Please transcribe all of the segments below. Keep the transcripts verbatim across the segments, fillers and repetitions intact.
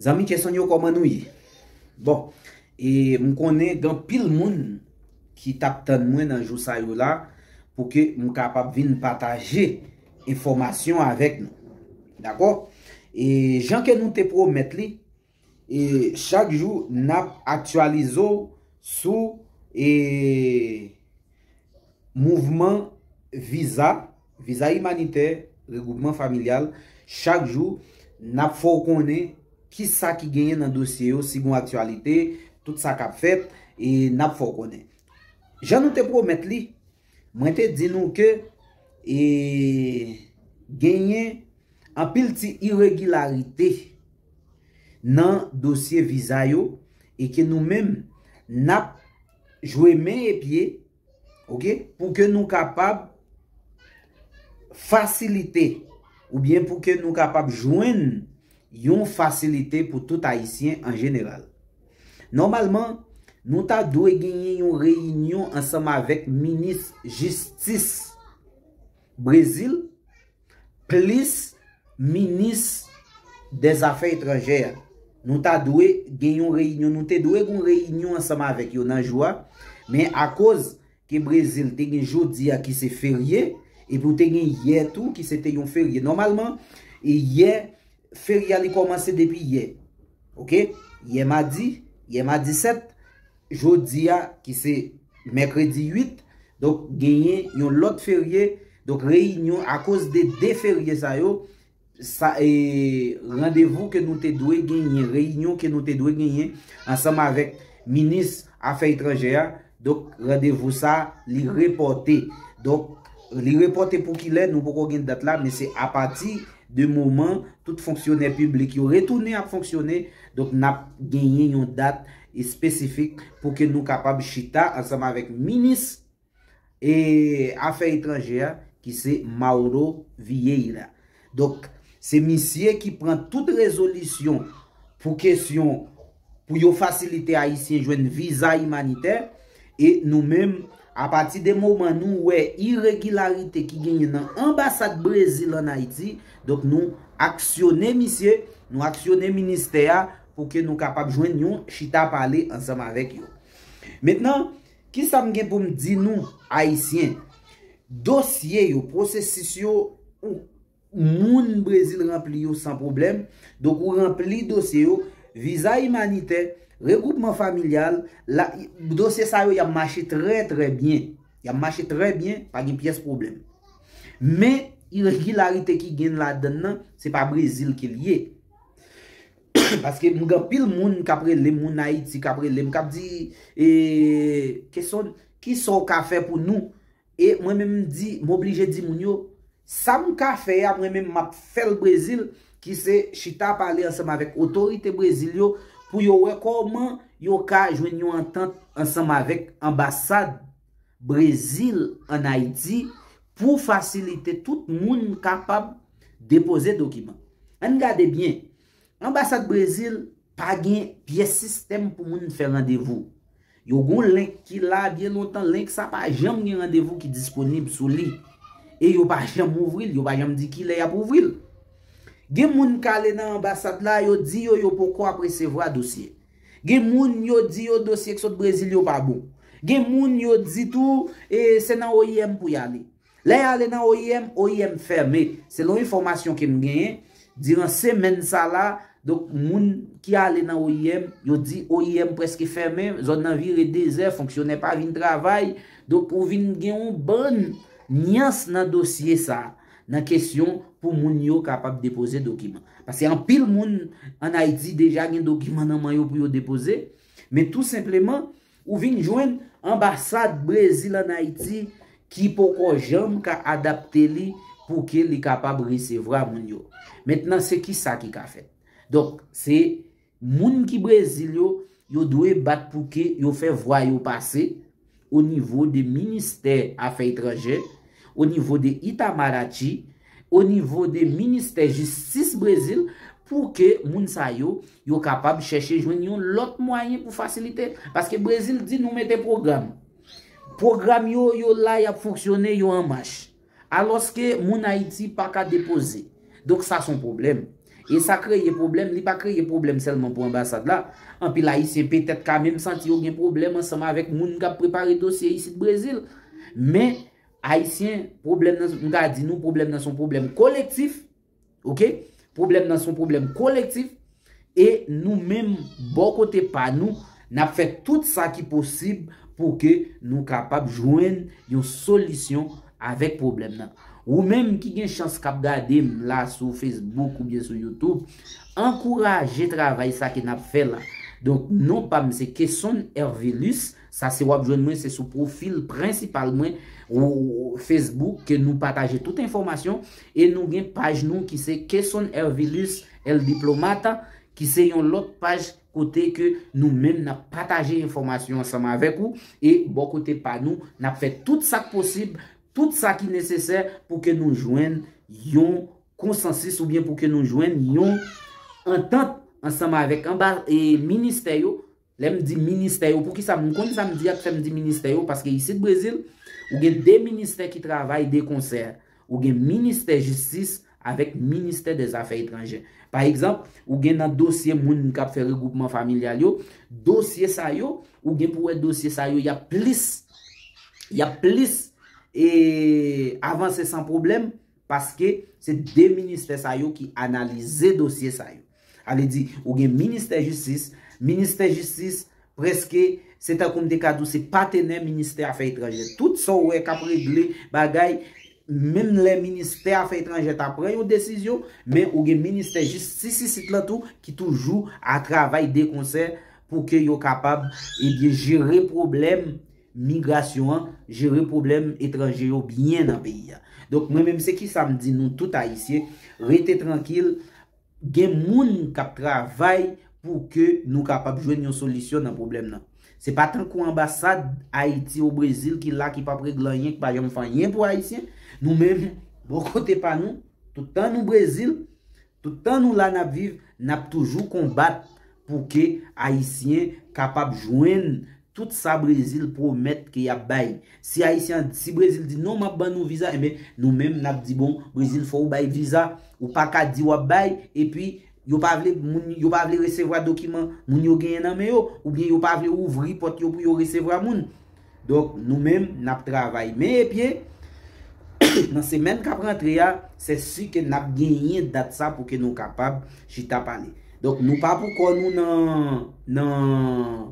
Zanmi Kesonn yo, kòman nou ye? Bon, e m konnen gen anpil moun ki t ap tann mwen nan jou sa yo la pou ke m kapab vin pataje enfòmasyon avèk nou. Dakò? E jan ke nou te pwomèt li, e chak jou n ap aktyalize w sou e mouvman viza, viza imanitè, regwoupman familyal. Chak jou n ap fè w konnen kisa ki genyen nan dosye yo, si gon aktyalite, tout sa k ap fèt, e n ap fè w konnen. Jan nou te pwomèt li, mwen te di nou ke e genyen anpil ti iregilarite nan dosye viza yo, e ke nou menm n ap jwe men e pye, oke, pou ke nou kapab fasilite, oubyen pou ke nou kapab jwenn yon fasilite pou tout Ayisyen an jeneral. Nòmalman, nou ta dwe genyen yon reyinyon ansanm avèk minis jistis Brezil, plis minis dèzafè etranjè a. Nou ta dwe gen yon reyinyon, nou te dwe gen yon reyinyon ansanm avèk yo nan jou a, men akoz ke Brezil te gen jodi a ki se ferye, epi w te gen yè tou ki se te yon ferye. Nòmalman, e yè, ferye a li kòmanse depi yè. Oke? Yè madi, yè madi sèt, jodi a ki se mèkredi uit, donk genyen yon lòt ferye, donk reyinyon akoz de de ferye sa yo, sa, e, randevou ke nou te dwe genyen, reyinyon ke nou te dwe genyen ansanm avèk minis afè etranjè a, donk randevou sa li repòte. Donk, li repòte pou kilè, nou poko gen dat la, men se apati de moman tout fonksyonè piblik yo retounen ap fonksyone, donk n ap genyen yon dat espesifik pou ke nou kapab chita ansanm avèk minis e afè etranjè a, ki se Mauro Vieira. Donk, se misye ki pran tout rezolisyon pou kesyon, pou yo fasilite Ayisyen jwenn viza imanitè, e nou menm, apati de moman nou wè iregilarite ki genyen nan anbasad Brezil an Ayiti, donk nou aksyone misye, nou aksyone ministè a pou ke nou kapab jwenn yon chita pale ansanm avèk yo. Mentnan, kisa m gen pou m di nou, Ayisyen? Dosye yo, pwosesis yo, ou, moun Brezil ranpli yo san pwoblèm. Donk, ou ranpli dosye yo, viza imanitè, regwoupman familyal, la, dosye sa yo, y ap mache trè, trè byen. Y ap mache trè byen, pa gen pyès pwoblèm. Men, iregilarite ki gen ladann nan, se pa Brezil ke l ye. Paske m gen anpil moun k ap rele m, moun Ayiti k ap rele m, k ap di, e, kesyon, kisa w ka fè pou nou? E mwen menm m di, m oblije di moun yo, sa m ka fè a, mwen menm m ap fè l Brezil, ki se chita pale ansanm avèk otorite Brezil yo, pou yo wè kòman yo ka jwenn yon antant ansanm avèk anbasad Brezil an Ayiti, pou fasilite tout moun kapab depoze dokiman. Ann gade byen, anbasad Brezil pa gen pyès sistèm pou moun fè randevou. Yo gon link ki la byen lontan, link sa pa janm gen randevou ki disponib sou li. E yo pa janm ouvri l, yo pa janm di kilè y ap ouvri l. Gen moun k ale nan anbasad la, yo di yo, yo poko ap resevwa dosye. Gen moun yo di yo dosye k sot Brezil yo pa bon. Gen moun yo di tou, e, se nan O I M pou y ale. Lè y ale nan O I M, O I M fèmen. Selon enfòmasyon ke m genyen, diran semèn sa la, donk moun ki ale nan O I M, yo di O I M prèske fèmen, zòn nan vire dezè, fonksyonè pa vin travay. Donk ou vin gen yon bann nyans nan dosye sa, nan kesyon pou moun yo kapab depoze dokiman. Paske anpil moun ann Ayiti deja gen dokiman nan men yo pou yo depoze, men tou senpleman, ou vin jwenn anbasad Brezil ann Ayiti ki poko janm ka adapte li pou ke li kapab resevwa moun yo. Mentnan, se kisa ki ka fèt? Donk, se moun ki Brezil yo, yo dwe bat pou ke yo fè vwa yo pase o nivo de ministè afè etranjè, o nivo de Itamaraty, o nivo de ministè jistis Brezil, pou ke moun sa yo, yo kapab chèche jwenn yon lòt mwayen pou fasilite. Paske Brezil di nou mete pwogram. Pwogram yo, yo la, y ap fonksyone, yo an mach. Alòske moun Ayiti pa ka depoze. Donk sa se yon pwoblèm. E sa kreye pwoblèm, li pa kreye pwoblèm sèlman pou anbasad la. Anpil Ayisyen petèt ka menm santi yo gen pwoblèm ansanm avèk moun k ap prepare dosye isit Brezil. Men, Ayisyen, pwoblèm nan, m ka di nou, pwoblèm nan se yon pwoblèm kolektif. Oke? Pwoblèm nan se yon pwoblèm kolektif. E nou menm, bò kote pa nou, n ap fè tout sa ki posib pou ke nou kapab jwenn yon solisyon avèk pwoblèm nan. Ou menm ki gen chans k ap gade m la sou Facebook oubyen sou YouTube, ankouraje travay sa ke n ap fè la. Donk, non pa m se Kesson Hervilus. Sa se w ap jwenn mwen, se sou pwofil prensipal mwen, ou, ou Facebook, ke nou pataje tout enfòmasyon. E nou gen paj nou ki se Kesson Hervilus El Diplomata, ki se yon lòt paj kote ke nou menm n ap pataje enfòmasyon ansanm avèk ou. E bò kote pa nou, n ap fè tout sa k posib, tout sa ki nesesè pou ke nou jwenn yon konsansis oubyen pou ke nou jwenn yon antant ansanm avèk anba, e, ministè yo. Lè m di ministè yo, poukisa m konn sa m di a k fè m di ministè yo? Paske isit Brezil, ou gen de ministè ki travay de konsè. Ou gen ministè jistis avèk ministè dè zafè etranjè. Pa egzanp, ou gen nan dosye moun k ap fè regwoupman familyal yo, dosye sa yo, ou gen pou wè dosye sa yo, y ap plis, y ap plis, e, avanse san pwoblèm, paske se de ministè sa yo ki analize dosye sa yo. Sa vle di, ou gen ministè jistis, ministè jistis, prèske, se tankou m te ka di w, se patenè ministè afè etranjè. Tout sa w wè k ap regle bagay, menm lè ministè afè etranjè ta pran yon desizyon, men ou gen ministè jistis isit lan tou ki toujou a travay de konsè pou ke yo kapab, ebyen, jere pwoblèm migrasyon an, jere pwoblèm etranje yo byen nan peyi a. Donk, mwen menm, se kisa m di nou tout Ayisyen, rete trankil, gen moun k ap travay pou ke nou kapab jwenn yon solisyon nan pwoblèm nan. Se pa tankou anbasad Ayiti o Brezil ki la, ki p ap regle anyen, ki pa janm fè anyen pou Ayisyen. Nou menm, bò kote pa nou, tout tan nou Brezil, tout tan nou la n ap viv, n ap toujou konbat pou ke Ayisyen kapab jwenn tout sa Brezil pwomèt ke y ap bay. Si Ayisyen, si Brezil di, "Non, m ap ban nou viza," enben, nou menm, n ap di, "Bon, Brezil, fò w bay viza." Ou pa ka di w ap bay, epi yo pa vle, moun, yo pa vle resevwa dokiman moun yo genyen nan men yo, oubyen yo pa vle ouvri pòt yo pou yo resevwa moun. Donk, nou menm, n ap travay men e pye. Nan semèn k ap rantre a, se si ke n ap genyen dat sa pou ke nou kapab chita pale. Donk, nou pa pou kò nou nan, nan,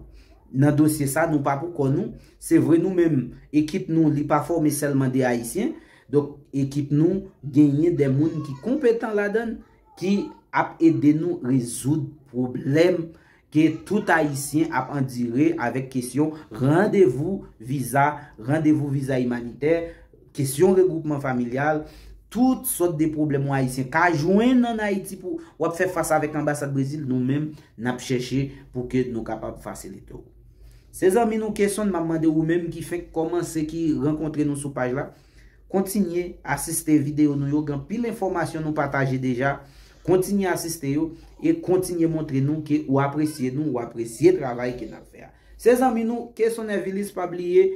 nan dosye sa, nou pa pou kò nou. Se vre, nou menm, ekip nou, li pa fòme sèlman de Ayisyen. Donk, ekip nou genyen de moun ki konpetan ladan l, ki ap ede nou rezoud pwoblèm ke tout Ayisyen ap andire avèk kesyon randevou viza, randevou viza imanitè, kesyon regwoupman familyal, tout sòt de pwoblèm yon Ayisyen ka jwenn ann Ayiti pou w ap fè fas avèk anbasad Brezil, nou menm, n ap chèche pou ke nou kapab fasilite w. Se zanmi nou Kesson, m ap mande ou menm ki fenk kòmanse, ki rankontre nou sou paj la, kontinye asiste videyo nou yo, gen anpil enfòmasyon nou pataje deja. Kontinye asiste yo e kontinye montre nou ke ou apresye nou, ou apresye travay ke n ap fè a. Se zanmi nou, Kesson Hervilus, pa bliye,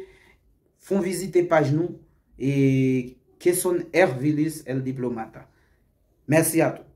fon vizite paj nou, e Kesson Hervilus El Diplomata. Mèsi a tout.